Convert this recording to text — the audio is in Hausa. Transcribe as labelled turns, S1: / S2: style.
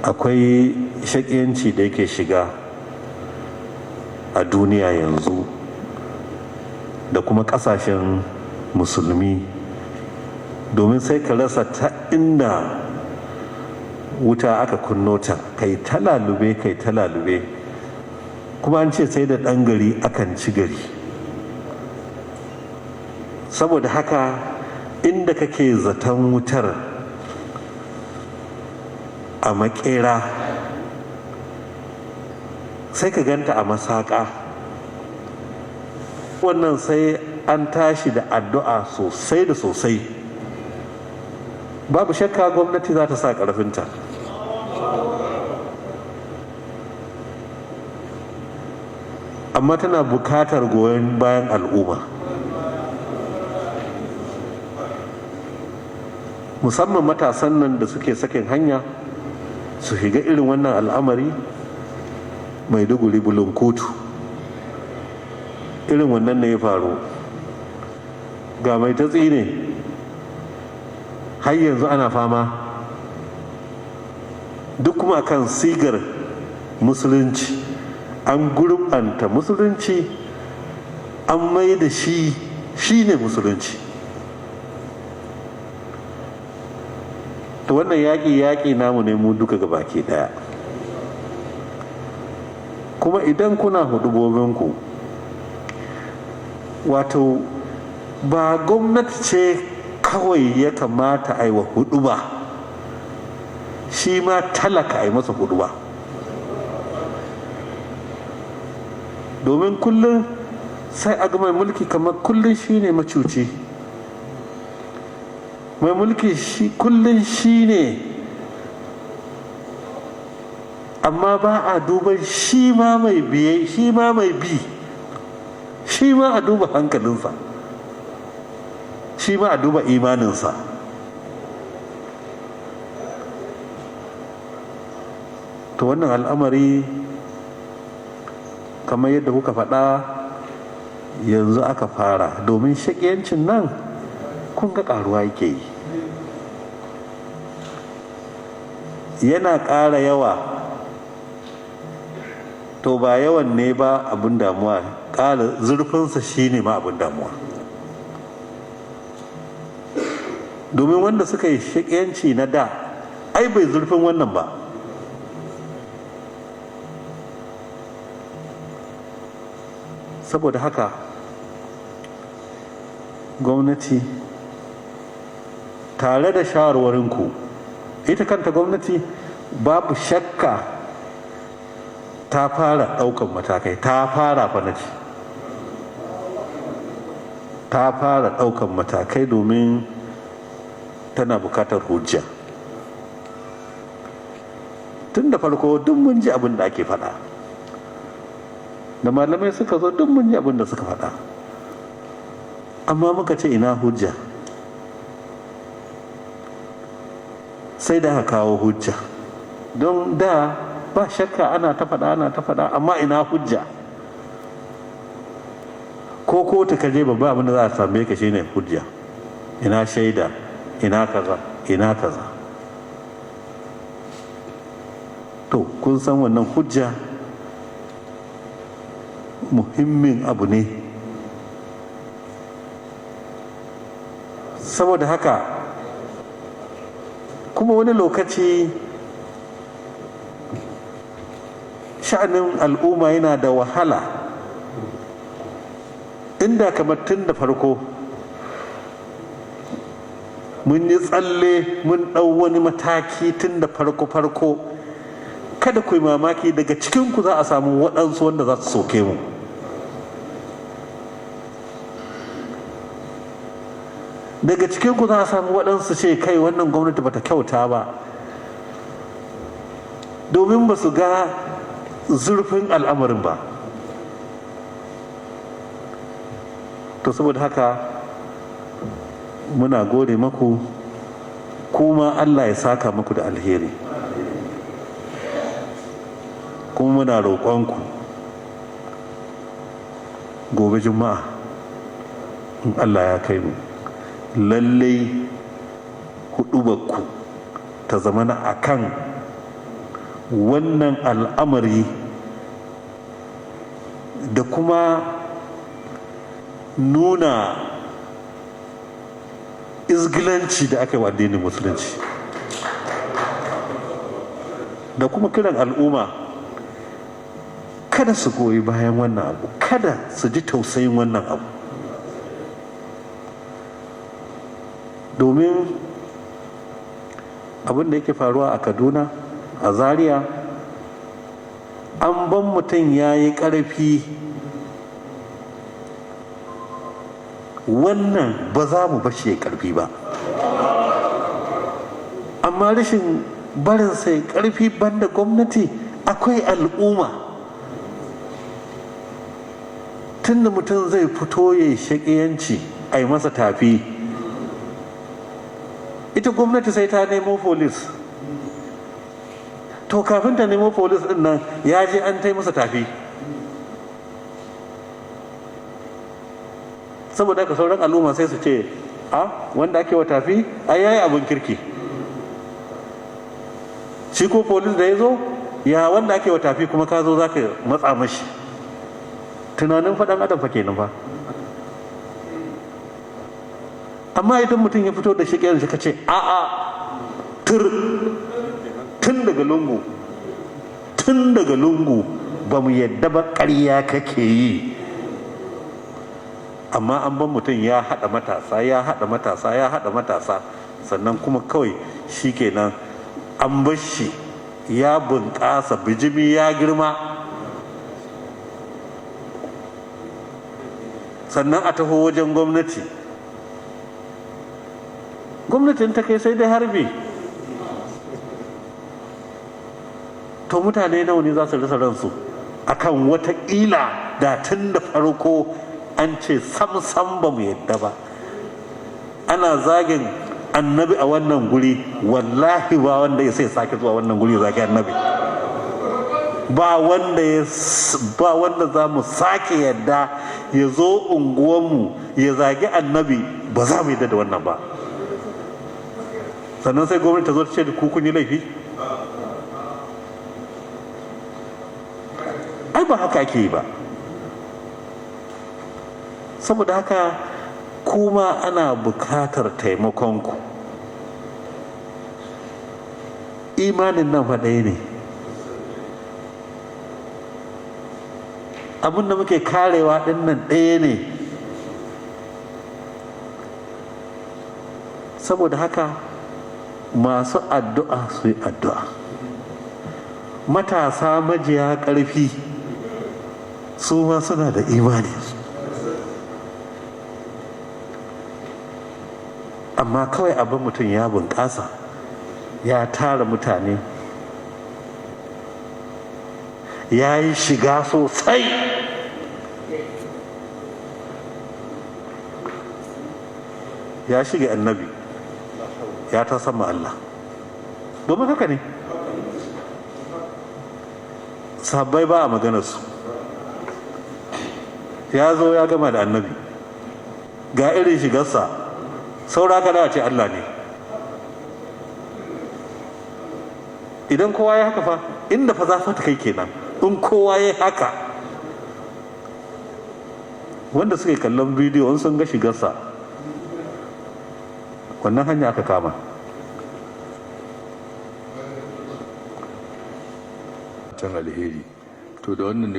S1: Akwai shaƙiyanci da yake shiga a duniya yanzu da kuma ƙasashen musulmi, domin sai ka rasa ta inda wuta aka kunno ta, kai ta lalube, kai ta lalube. Kuma an ce sai da ɗan gari akan ci gari. Saboda haka, inda kake zaton wutar a makera, sai ka ganta a masaka. Wannan sai an tashi da addu'a sosai da sosai. Babu shakka gwamnati za ta sa ƙarfinta, amma tana bukatar goyon bayan al'umma, musamman matasan nan da suke sakin hanya su shiga irin wannan al'amari. Maiduguri, Bulunkutu, irin wannan ne ya faru. Ga mai tatsi ne, har yanzu ana fama, duk kuma kan sigar musulunci. An gurɓanta musulunci, an mai da shi shi ne musulunci. To wannan yaƙi, yaƙi namu ne mu duka baki ɗaya. Kuma idan kuna hudubobinku, wato ba gwamnati ce kawai ya kamata a yi wa hudu ba, shi ma talaka a yi masa hudu ba. Domin kullum sai a ga mai mulki kamar kullum shi ne macuci, mai mulki shi kullum shi ne, amma ba a duban shi ma mai biye, shi ma mai bi, shi ma a duba hankalinsa, shi ma a duba imaninsa. To wannan al'amari, kamar yadda kuka faɗa, yanzu aka fara, domin shaƙiyancin nan kun ga ƙaruwa yake yi, yana ƙara yawa. To ba yawan ne ba abin damuwa, ƙara zurfinsa shi ne ma abin damuwa. Domin wanda suka yi shaƙiyanci na da, ai bai zurfin wannan ba. Saboda haka gwamnati, tare da shawarwarinku, ita kanta gwamnati babu shakka ta fara ɗaukan matakai. Ta fara fanaci, ta fara ɗaukan matakai, domin tana bukatar hujja. Tun da farko duk mun ji abin da ake faɗa, da malamai suka zo duk mun ji abin da suka faɗa, amma muka ce ina hujja? Sai da aka kawo hujja. Don da ba shakka ana ta faɗa, ana ta faɗa, amma ina hujja? Ko kotu ka je, babba abin da za a same ka shine hujja. Ina shaida? Ina kaza? Ina kaza? To kun san wannan hujja muhimmin abu ne. Saboda haka kuma wani lokaci sha'anin al'umma yana da wahala. Inda kamar tun da farko mun yi tsalle, mun ɗau wani mataki tun da farko-farko, kada ku yi mamaki daga cikinku za a samu waɗansu wanda za su soke mu. Daga cikinku za a samu waɗansu ce, "Kai, wannan gwamnati bata kyauta ba," domin ba su ga zurfin al'amarin ba. To saboda haka muna gode maku, kuma Allah ya saka muku da alheri. Kuma muna roƙonku, gobe Juma'a in Allah ya kai mu, lallai huɗubarku ta zamana a kan Wannan al'amari da kuma nuna izgilanci da aka yi wa addinin Musulunci, da kuma kiran al'umma kada su goyi bayan wannan abu, kada su ji tausayin wannan abu, domin abin da yake faruwa a Kaduna, a Zaria, an ban mutum ya yi ƙarfi. Wannan ba za mu bashi ya ƙarfi ba, amma rashin barin sai ƙarfi, banda gwamnati akwai al'umma. Tunda mutum zai fito ya shaƙiyanci, a yi masa tafi, ita gwamnati sai ta nemo police. To, kafin ta nemo police din nan, ya je an tai masa tafi. Saboda haka sauran al'umma sai su ce, "A wanda ake wa tafi ai yayi abin kirki." Shi ko police da ya zo, ya wanda ake wa tafi kuma ka zo za ka matsa mashi? Tunanin faɗan adam fa kenan fa. Amma idan mutum ya fito da shi shi ka ce a'a, tur, tun daga lungu, tun daga lungu, ba mu yadda ba, ƙarya kake yi. Amma an ban mutum ya haɗa matasa, ya haɗa matasa, ya haɗa matasa, sannan kuma kawai shi kenan an bar shi ya bunƙasa, bijimi ya girma, sannan a taho wajen gwamnati. Gwamnatin ta kai sai dai harbi. To, mutane nawa ne za su rasa ransu akan watakila da tun da farko an ce sam sam ba mu yadda ba? Ana zagin Annabi a wannan guri, wallahi ba wanda ya sai sake zuwa wannan guri zagi Annabi. Ba wanda ya ba wanda za mu sake yadda ya zo unguwanmu ya zagi Annabi. Ba za mu yadda da wannan ba. Sannan sai gwamnati ta zo ta ce da ku kun yi laifi. Ai ba haka ake yi ba. Saboda haka kuma ana bukatar taimakonku. Imanin nan fa ɗaya ne. Abin da muke karewa ɗin nan ɗaya ne. Saboda haka masu addu'a su yi addu'a. Matasa majiya ƙarfi su ma suna da imani, amma kawai abin mutum ya bunƙasa, ya tara mutane, ya yi shiga sosai, ya shiga Annabi, ya ta sama Allah. Domin haka ne sabbai ba a maganarsu. Ya zo ya gama da Annabi, ga irin shigarsa, saura kada ce Allah ne. Idan kowa ya haka fa, inda fa za ta kai kenan. In kowa ya haka, wanda suka yi kallon bidiyo in sun ga shigarsa, wannan hanya aka kama.
S2: Can alheri. To, da wannan ne.